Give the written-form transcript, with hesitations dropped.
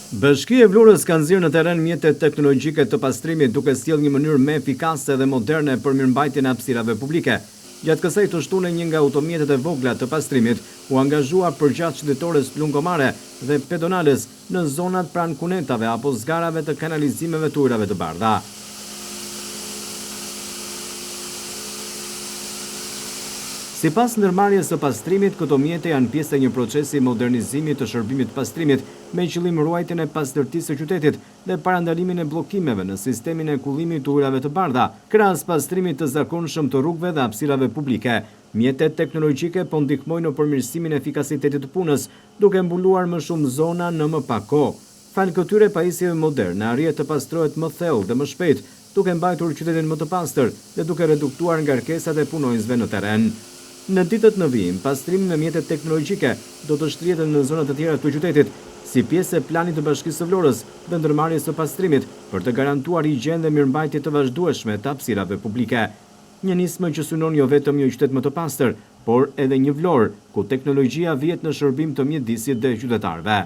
Bashkia e Vlorës ka nxjerrë në terren mjete teknologjike të pastrimit duke sjellë një mënyrë më efikase dhe moderne për mirëmbajtjen e hapësirave publike. Gjatë kësaj të shtune një nga automjetet e vogla të pastrimit u angazhua përgjatë shëtitores lungomare dhe pedonales në zonat pranë kunetave apo zgarave të kanalizimeve të ujërave të bardha. Sipas ndërmarrjes së pastrimit, këto mjete janë pjesë e një procesi modernizimi të shërbimit të pastrimit me qëllim ruajtjen e pastërtisë së qytetit dhe parandalimin e bllokimeve në sistemin e kullimit të ujërave të bardha, krahas pastrimit të zakonshëm të rrugëve dhe hapësirave publike. Mjetet teknologjike po ndihmojnë në përmirësimin e efikasitetit të punës, duke mbuluar më shumë zona në më pak kohë. Falë këtyre pajisjeve moderne arrihet të pastrohet më thellë dhe më shpejt, duke mbajtur qytetin më të pastër dhe duke reduktuar ngarkesat e punonjësve në terren. Në ditët në vijim, pastrimi me mjete teknologjike do të shtrihet edhe në zona të tjera të qytetit, si pjesë e planit të Bashkisë së Vlorës dhe ndërmarrjes së pastrimit për të garantuar higjenë dhe mirëmbajtje të vazhdueshme të hapësirave publike. Një nismë që synon jo vetëm një qytet më të pastër, por edhe një Vlorë, ku teknologjia vihet në shërbim të mjedisit dhe qytetarëve.